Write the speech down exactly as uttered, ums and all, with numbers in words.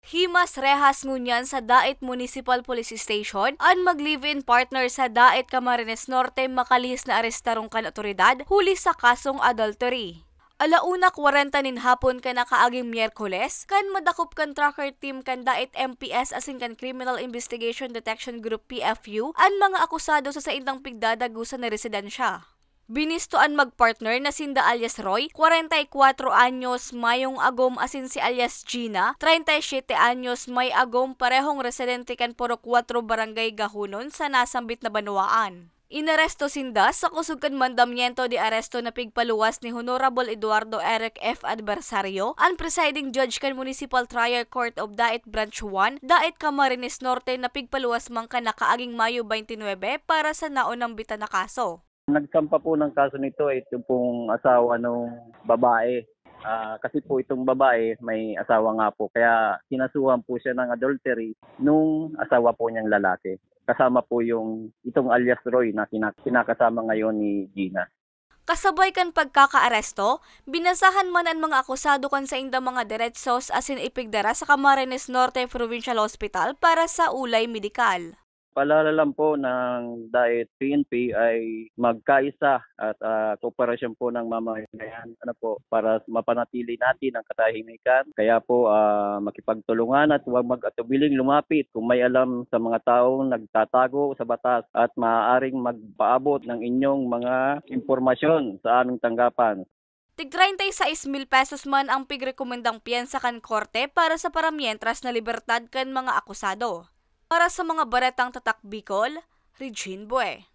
Himas rehas ngunyan sa Dait Municipal Police Station an mag-live-in partner sa Dait, Camarines Norte, makalihis na arestarong kan otoridad huli sa kasong adultery. Ala una kwarenta nin hapon kan nakaaging Miyerkules, kan madakop kan tracker team kan Dait M P S asin kan Criminal Investigation Detection Group, P F U, an mga akusado sa saindang pigdadagosan na residensya. Binisto an magpartner na sinda alias Roy, kwarenta y kwatro anyos, mayong agom, asin si alias Gina, treinta y siete anyos, may agom, parehong residente kan Purok Kuwatro, Barangay Gahunon, sa nasambit na banwaan. Inaresto sinda sa kusog kan mandamiento de aresto na pigpaluwas ni Honorable Eduardo Eric F. Adversario, an presiding judge kan Municipal Trial Court of Dait Branch one, Dait, Camarines Norte, na pigpaluwas man kan nakaaging Mayo twenty-nine para sa naunambitan na kaso. Nagsampa po ng kaso nito ay ito pong asawa nung babae. Ah, kasi po itong babae may asawa nga po, kaya kinasuhan po siya ng adultery nung asawa po niyang lalaki. Kasama po yung itong alias Roy na kina-, kinakasama ngayon ni Gina. Kasabay kan pagkakaaresto, binasahan man an mga akusado kan saindang mga deretsos asin ipigdara sa Camarines Norte Provincial Hospital para sa ulay medikal. Palalalam po ng Dait P N P ay magkaisa at, ah, kooperasyon po ng mamamayan, ano po, para mapanatili natin ang katahimikan. Kaya po, ah, makipagtulungan at huwag mag-atubiling lumapit kung may alam sa mga taong nagtatago sa batas at maaaring magpaabot ng inyong mga impormasyon sa aming tanggapan. Tig treinta y seis mil pesos man ang pigrekomendang piyansa kan korte para sa paramientras na libertad kan mga akusado. Para sa mga baretang Tatak Bicol, Regine Bue.